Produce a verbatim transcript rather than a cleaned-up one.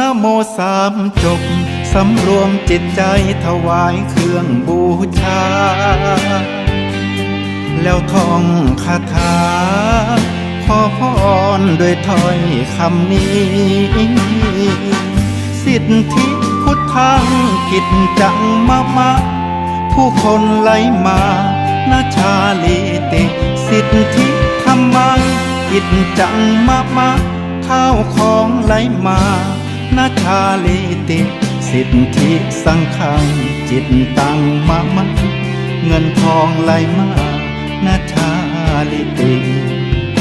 นะโมสามจบ สำรวมจิตใจถวายเครื่องบูชา แล้วท่องคาถา ขอพรด้วยถ้อยคำนี้ Siddhi buddhaṃ kiccaṃ mama, ผู้คนไหลมา na jālīti. Siddhi dhammaṃ kiccaṃ mama, ข้าวของไหลมา na jālīti. Siddhi saṅghaṃ kiccaṃ mama, เงินทองไหลมา na jālīti.